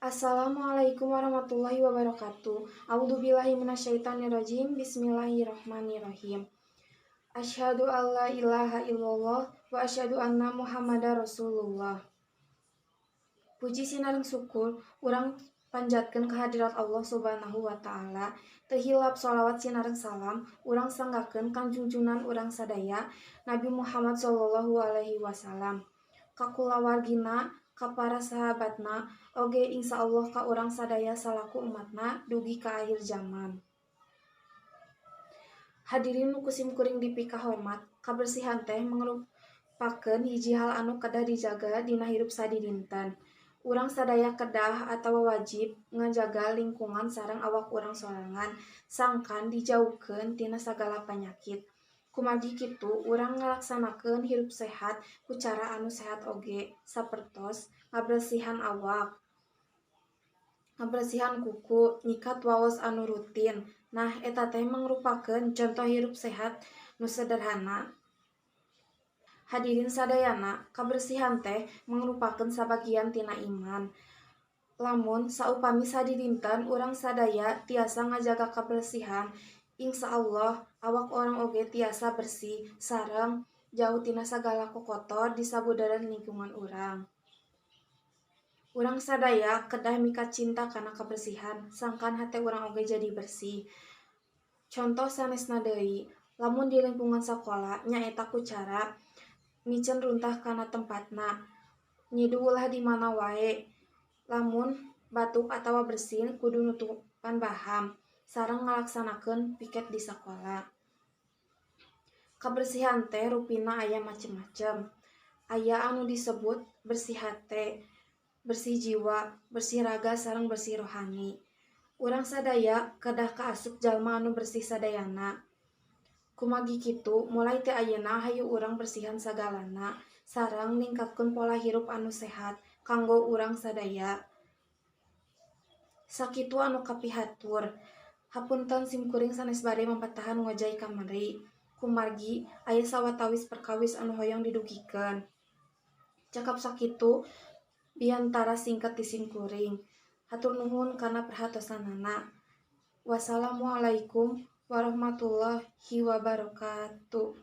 Assalamualaikum warahmatullahi wabarakatuh. A'udzubillahi minasyaitonirrajim. Bismillahirrahmanirrahim. Asyhadu alla ilaha illallah wa asyhadu anna Muhammadar Rasulullah. Puji sinareng syukur urang panjatkeun kehadirat Allah Subhanahu wa Ta'ala. Teu hilap sholawat sinareng salam urang sanggakeun ka junjunan urang sadaya, Nabi Muhammad sallallahu alaihi wasallam, ka kulawargina, ka para sahabatna, oge insyaallah ka urang sadaya salaku umatna dugi ka akhir zaman. Hadirin nu ku simkuring dipikahormat, kabersihan teh mangrupakeun hiji hal anu kedah dijaga dina hirup sadidinten. Urang sadaya kedah atawa wajib ngajaga lingkungan sareng awak urang sorangan sangkan dijauhkeun tina sagala panyakit. Kumargi kitu, urang ngalaksanakeun hirup sehat ku cara anu sehat oge, sapertos ngabersihan awak, ngabersihan kuku, nyikat waos anu rutin. Nah, eta teh mangrupakeun contoh hirup sehat nu sederhana. Hadirin sadayana, kabersihan teh mangrupakeun sabagian tina iman. Lamun saupami sadidinten urang sadaya tiasa ngajaga kabersihan, insyaallah awak urang oge tiasa bersih sareng jauh tina sagala kokotor di sabudeureun lingkungan urang. Urang sadaya kedah mikacinta kana kabersihan sangkan hate urang oge jadi bersih. Contoh sanesna deui, lamun di lingkungan sakola nyaeta ku cara miceun runtah kana tempatna, nyiduh ulah di mana wae, lamun batuk atawa bersin kudu nutupan baham, sareng ngalaksanakeun piket di sakola. Kabersihan teh rupina aya macem-macem. Aya anu disebut bersih hate, bersih jiwa, bersih raga sareng bersih rohani. Urang sadaya kedah kaasup jalma anu bersih sadayana. Kumargi kitu, mulai ti ayeuna hayu urang bersihan sagalana sareng ningkatkeun pola hirup anu sehat kanggo urang sadaya. Sakitu anu kapihatur. Hapunten simkuring sanes bade mapatahan ngojay kamari. Kumargi aya sawatawis perkawis anu hoyong didugikeun. Cekap sakitu biantara singkat ti simkuring. Hatur nuhun kana perhatosanana. Wassalamualaikum warahmatullahi wabarakatuh.